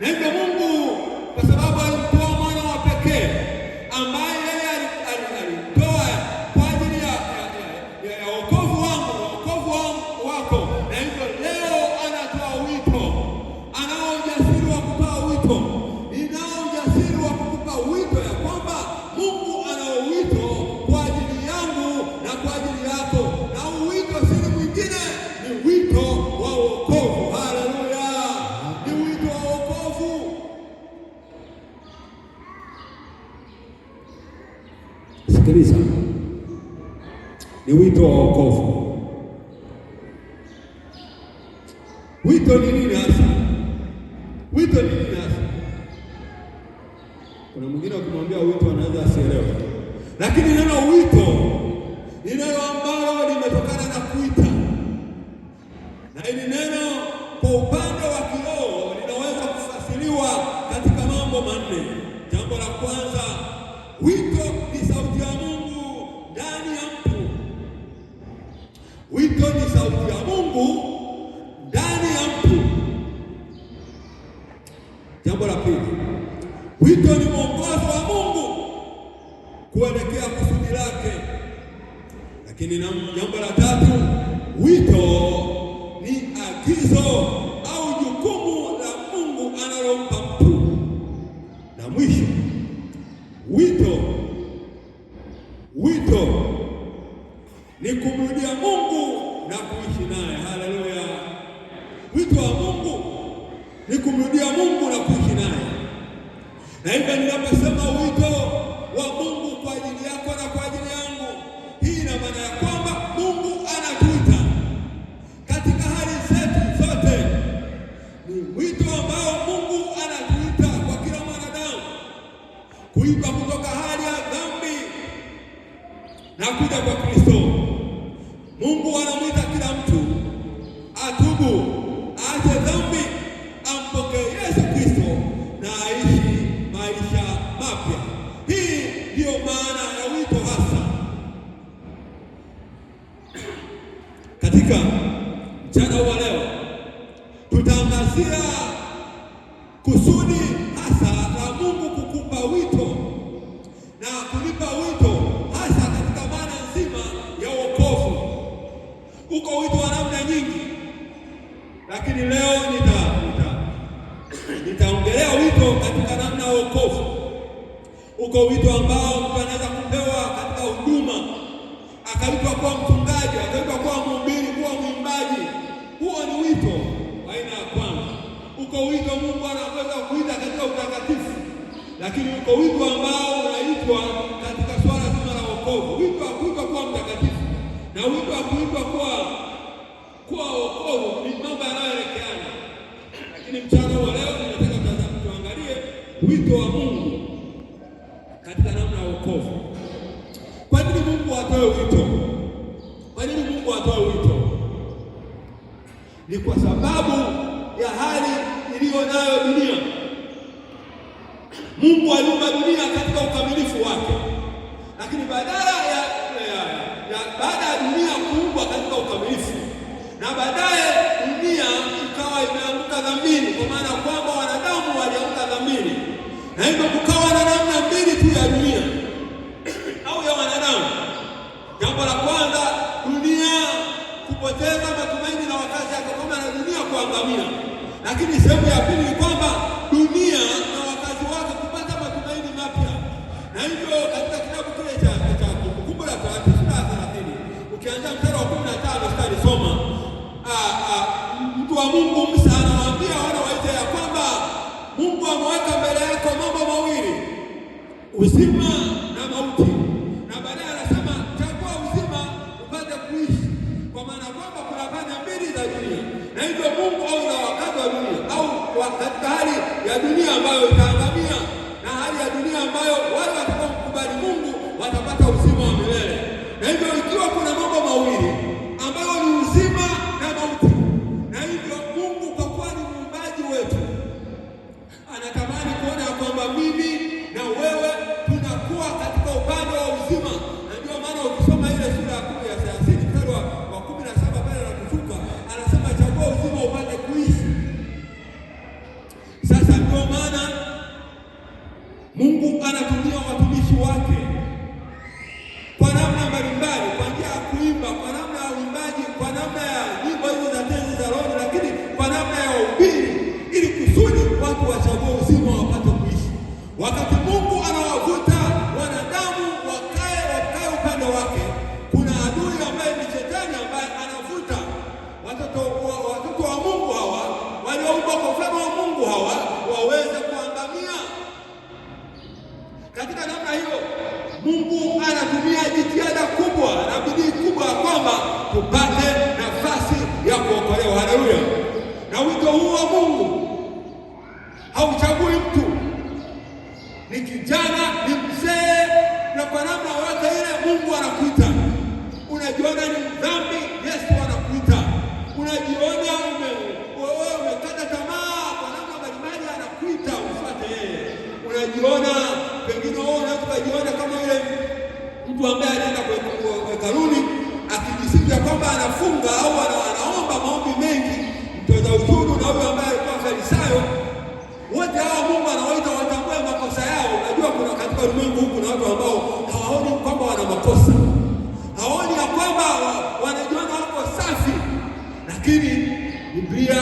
Na hivyo Mungu kwa sababu alimtoa mwana wa pekee ambaye yeye alitoa kwa ajili ya wokovu wangu na wokovu wako, na hivyo leo anatoa wito, anao ujasiri wa kutoa wito, ninao ujasiri wa kukupa wito ya kwamba Mungu anao wito kwa ajili yangu na kwa ajili yako, na huu wito si mwingine, ni wito wa wokovu. Haleluya! Ni wito wa wokovu. Sikiliza, ni wito wa wokovu. Wito ni nini hasa? Wito ni nini hasa? Kuna mwingine ukimwambia wito anaweza asielewe, lakini neno wito ni neno ambalo limetokana na kuita, na hili neno kwa upande wa kiroho linaweza kufasiriwa katika mambo manne. Jambo la kwanza, wito ni sauti ya Mungu ndani ya mtu. Wito ni sauti ya Mungu ndani ya mtu. Jambo la pili, wito ni mwongozo wa Mungu kuelekea kusudi lake. Lakini jambo la tatu, wito ni agizo au jukumu la Mungu analompa mtu. Na mwisho, wito ni kumrudia Mungu na kuishi naye. Haleluya! Wito wa Mungu ni kumrudia Mungu na kuishi naye. Na hivyo ninaposema wito wa Mungu kwa ajili yako na kwa ajili yangu, hii ina maana ya kwamba Mungu anatuita katika hali zetu zote. Ni wito ambao Mungu anatuita kwa kila mwanadamu, kuitwa kutoka hali ya dhambi na kuja kwa Kristo. Mungu anamwita kila mtu atubu, aache dhambi, ampokee Yesu Kristo na aishi maisha mapya. Hii ndiyo maana ya wito hasa. Katika mchana wa leo tutaangazia kusudi hasa la Mungu kukupa wito na kunipa wito hasa katika maana nzima ya wokovu. Uko wito wa namna nyingi, lakini leo nitaongelea wito katika namna ya wokovu. Uko wito ambao mtu anaweza kupewa katika huduma, akaitwa kuwa mchungaji, akaitwa kuwa mhubiri, kuwa mwimbaji. Huo ni wito aina ya kwanza. Uko wito Mungu anaweza kuita katika utakatifu, lakini uko wito ambao unaitwa katika swala zima la wokovu, wito wa kuitwa kuwa mtakatifu na wito wa kuitwa kuwa wokovu ni mambo yanayoelekeana. Lakini mchana wa leo ninataka tuangalie wito wa Mungu katika namna ya wokovu. Kwa nini Mungu atoe wito? Kwa nini Mungu atoe wito? Ni kwa sababu ya hali iliyo nayo dunia. Mungu aliumba dunia katika ukamilifu wake, lakini badala ya baada ya dunia kuumbwa katika ukamilifu na baadaye dunia ikawa imeanguka dhambini, kwa maana kwamba wanadamu walianguka dhambini, na hivyo kukawa na namna mbili tu ya dunia au ya wanadamu. Jambo la kwanza, dunia kupoteza matumaini na wakazi yake, kwa maana dunia kuangamia. Lakini sehemu ya pili ni kwamba dunia na wakazi wake kupata matumaini mapya. Na hivyo katika kitabu kile cha Kumbukumbu la Torati sura ya 30 ukianza mstari wa 15 sitalisoma. Mtu wa Mungu Musa anawaambia wana wa Israeli ya kwamba Mungu ameweka mbele yako mambo mawili, uzima na mauti. Na baadaye anasema chagua uzima upate kuishi, kwa maana kwamba kuna pande mbili za dunia, na hivyo Mungu au na wakati wa dunia au katika hali ya dunia ambayo itaangamia na hali ya dunia ambayo wale watakaomkubali Mungu watapata uzima wa milele. Na hivyo ikiwa kuna mambo mawili ambayo ni uzima na mauti, na hivyo Mungu kwa kuwa ni muumbaji wetu anatamani kuona kwamba mimi na wewe tunakuwa katika upande wa uzima, na ndio maana ukisoma ile sura ya 10 ya 30 mstari wa 17 pale na kushuka, anasema chagua uzima upate kuishi. Sasa ndio Mungu anatumia watumishi wake kwa namna mbalimbali, kwa njia ya kuimba, kwa namna ya uimbaji, kwa namna ya nyimbo hizo za tenzi za roho, lakini kwa namna ya ubiri, ili kusudi watu wachague uzima wapate kuishi. Wakati Mungu anawavuta wanadamu wakae upande wake, kuna adui ambaye ni Shetani ambaye anavuta watoto wa Mungu hawa walioumbwa kwa mfano wa Mungu hawa waweze kuangamia. Katika namna hiyo Mungu anatumia jitihada kubwa na bidii kubwa kwamba tupate nafasi ya kuokolewa. Haleluya! Na wito huu wa Mungu hauchagui mtu, ni kijana, ni mzee, na kwa namna yoyote ile Mungu anakuita. Unajiona ni mdhambi, Yesu anakuita. Unajiona wewe umekata tamaa, kwa namna mbalimbali anakuita ufuate yeye. Unajiona pengine wewe unaweza kujiona kama yule mtu ambaye alienda hekaluni akijisikia kwamba anafunga au anaomba maombi mengi, mtoza ushuru na huyo ambaye alikuwa Farisayo, wote hao Mungu anawaita watambue makosa yao. Unajua kuna katika ulimwengu huu kuna watu ambao hawaoni kwamba wana makosa, hawaoni ya kwamba wanajiona wako safi, lakini Biblia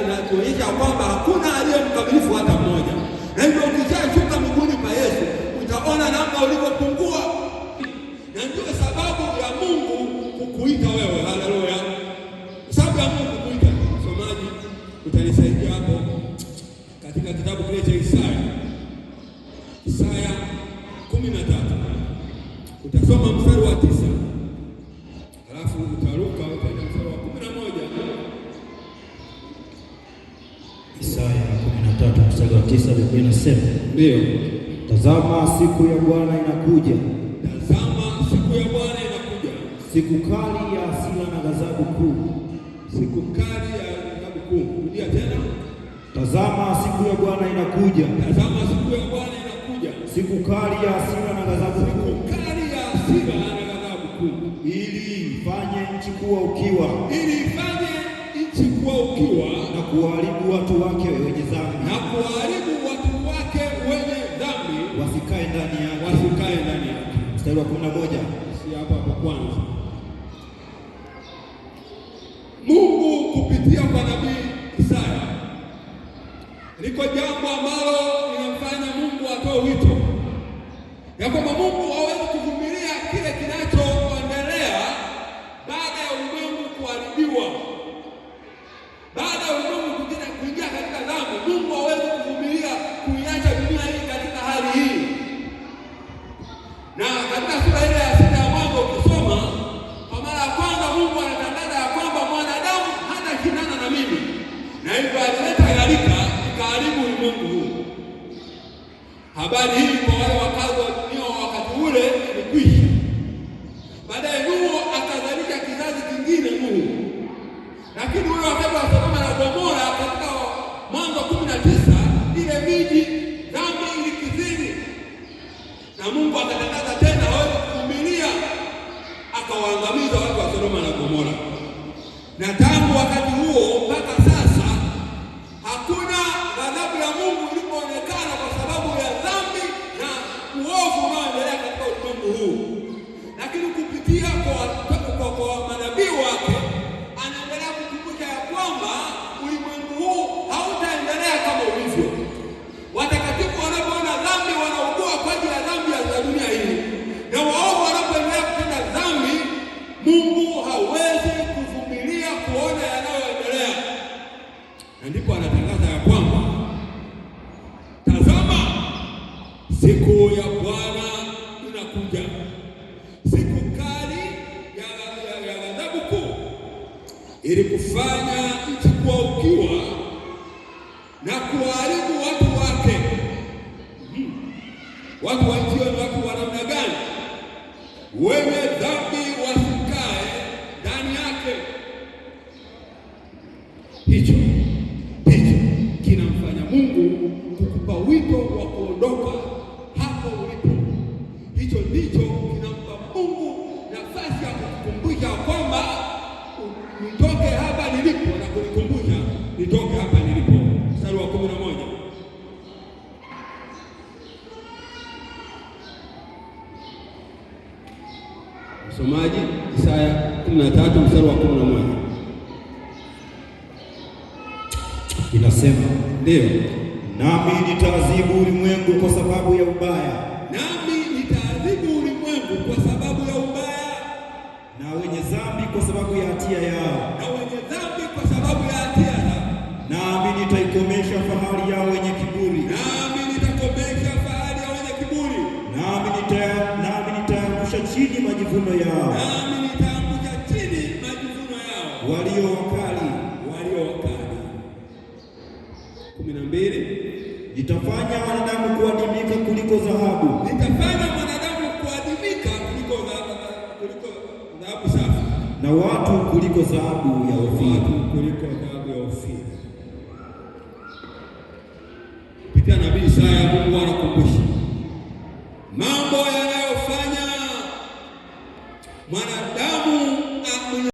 inatuonyesha kwamba hakuna aliye mkamilifu hata mmoja. Na hivyo ukishashuka miguuni pa Yesu utaona namna ulivyopungua, na ndio sababu ya Mungu kukuita wewe. Haleluya! Sababu ya Mungu kukuita. Msomaji utanisaidia hapo katika kitabu kile cha Isaya, Isaya 13 utasoma mstari wa 9 alafu utaruka utaenda mstari wa 11. Isaya 13 mstari wa 9, Biblia inasema ndio, tazama siku ya Bwana inakuja, tazama siku ya Bwana inakuja, siku kali ya hasira na ghadhabu kuu. Siku kali ya ghadhabu kuu. Rudia tena. Tazama siku ya Bwana inakuja, tazama siku ya Bwana inakuja, siku kali ya hasira na ghadhabu kuu, siku kali ya hasira na ghadhabu kuu, ili ifanye nchi kuwa ukiwa, ili ifanye nchi kuwa ukiwa, na kuwaharibu watu wake wenye dhambi, na kuwaharibu watu wake wenye dhambi, wasikae ndani yake, wasikae ndani yake. Mstari wa 11. Si hapo hapo kwanza. Mungu kupitia kwa nabii Isaya, liko jambo ambalo linamfanya Mungu atoe wito ya kwamba Mungu hawezi kuvumilia kile kinachoendelea baada ya ulimwengu kuharibiwa, baada ya ulimwengu kuingia katika dhambi. Mungu hawezi kuvumilia kuiacha dunia hii katika hali hii. Na katika sura ile ya 6 ya Mwanzo ukisoma kwa mara ya kwanza, Mungu anatangaza ya kwamba mwanadamu hatashindana na mimi, na hivyo alileta gharika ikaharibu ulimwengu huu. Habari hii kwa wale wakazi wa dunia wa wakati ule ilikwisha. Baadaye Nuhu akazalisha kizazi kingine Nuhu, lakini ule wakati wa Sodoma na Gomora katika Mwanzo 19 ile miji dhambi ilikithiri, na Mungu akatangaza tena hawezi kuvumilia, akawaangamiza watu wa Sodoma na Gomora. Na tangu wakati huo mpaka sasa hakuna ghadhabu ya Mungu ilipoonekana kwa sababu ya dhambi na uovu unaoendelea katika ulimwengu huu, lakini kupitia kwa manabii wake anaendelea kukumbusha ya kwamba ulimwengu huu hautaendelea kama ulivyo. Watakatifu wanapoona dhambi wanaugua kwa ajili ya dhambi za dunia hii, na waovu wanapoendelea kutenda dhambi, Mungu hawezi kuvumilia kuona yanayoendelea, na ndipo anatangaza ya kwamba tazama, siku ya Bwana inakuja, siku kali ya ghadhabu kuu, ili kufanya nchi kuwa ukiwa na kuwaharibu watu wake. Watu wa nchi hiyo ni watu wa namna gani? Wenye dhambi wasikae ndani yake. Hicho ndicho kinamfanya Mungu kukupa wito wa kuondoka hapo ulipo. Hicho ndicho kinampa Mungu nafasi ya kukukumbusha kwamba nitoke hapa nilipo na kunikumbusha nitoke hapa nilipo. Mstari wa 11. Msomaji, Isaya 13 mstari wa 11. Inasema, Ndiyo. Nami nitaadhibu ulimwengu kwa sababu ya ubaya, Nami nitaadhibu ulimwengu kwa sababu ya ubaya, na wenye dhambi kwa sababu ya hatia yao. Na wenye dhambi kwa sababu ya hatia zao. Nami nitaikomesha fahari yao wenye kiburi, Nami nitakomesha fahari ya wenye kiburi, nami nitaangusha chini majivuno yao, nami nitaangusha chini majivuno yao walio wakali. Walio wakali. 12. Nitafanya wanadamu kuadimika kuliko dhahabu, Nitafanya mwanadamu kuadimika kuliko dhahabu safi, na watu kuliko dhahabu ya Ofiri. Watu kuliko dhahabu ya Ofiri. Kupitia nabii Isaya, Mungu anakumbusha mambo yanayofanya mwanadamu